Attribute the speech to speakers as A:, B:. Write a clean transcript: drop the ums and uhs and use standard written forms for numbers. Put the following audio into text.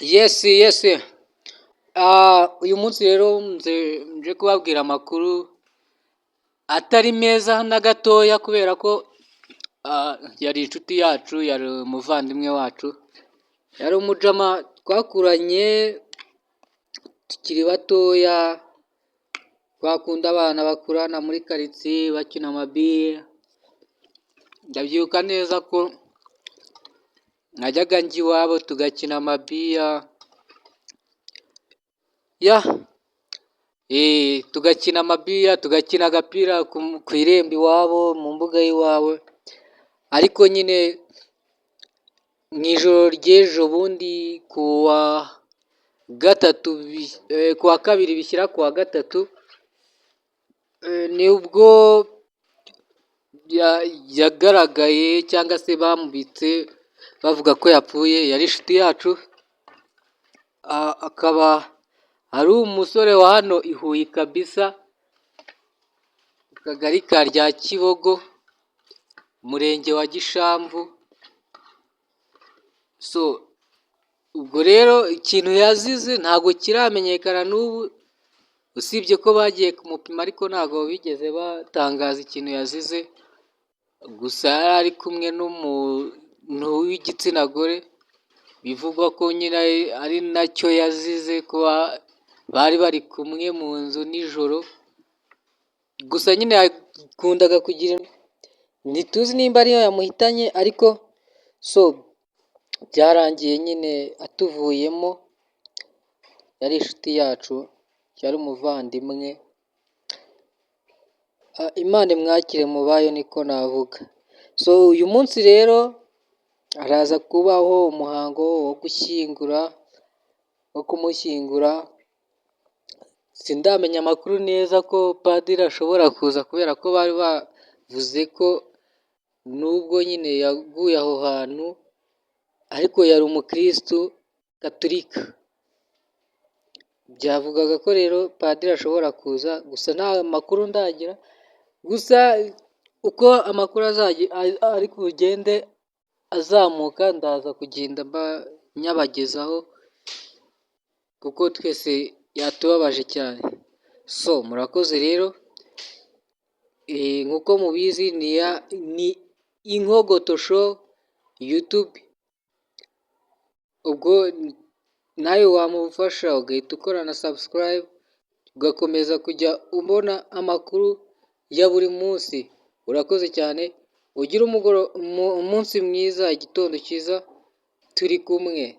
A: Yes. Uyu munsi rero nje kubabwira amakuru atari meza na gatoya, kubera ko yari inshuti yacu, yari umuvandimwe wacu, yari umujama twakuranye tukiri batoya, twakunda abana bakurana muri karitsiye bakina amabiye. Ndabyibuka neza ko najyaga njya iwabo tugakina amabiya, ya tugakina amabiya, tugakina agapira ku irembo iwabo, mu mbuga y'iwawe. Ariko nyine mu ijoro ry'ejo bundi ku wa gatatu, ku wa kabiri bishyira ku wa gatatu, nibwo yagaragaye cyangwa se bamubitse bavuga ko yapfuye. Yari inshuti yacu, akaba ari umusore wa hano i Huye kabisa, mu kagari ka Ryakibogo, umurenge wa Gishamvu. So ubwo rero ikintu yazize ntabwo kiramenyekana n'ubu, usibye ko bagiye kumupima ariko ntabwo bigeze batangaza ikintu yazize. Gusa yari ari kumwe n'umuntu w'igitsina gore, bivugwa ko nyine ari nacyo yazize, kuba bari bari kumwe mu nzu nijoro. Gusa nyine yakundaga kugira, ntituzi nimba ariyo yamuhitanye, ariko so byarangiye nyine atuvuyemo. Yari inshuti yacu, yari umuvandimwe. Imana imwakire mu bayo, niko navuga. So uyu munsi rero haraza kubaho umuhango wo gushyingura, wo kumushyingura. Sindamenya amakuru neza ko padiri ashobora kuza, kubera ko bari bavuze ko nubwo nyine yaguye aho hantu ariko yari umukirisitu gaturika. Byavugaga ko rero padiri ashobora kuza, gusa nta makuru ndagira. Gusa uko amakuru azajya ari bugende azamuka, ndaza kugenda nyabagezaho, kuko twese yatubabaje cyane. So murakoze rero, nk'uko mubizi ni Inkogoto Show YouTube. Ubwo nawe wamufasha ugahita ukora na subscribe, ugakomeza kujya ubona amakuru ya buri munsi. Urakoze cyane, ugire umunsi mwiza, igitondo cyiza, turi kumwe.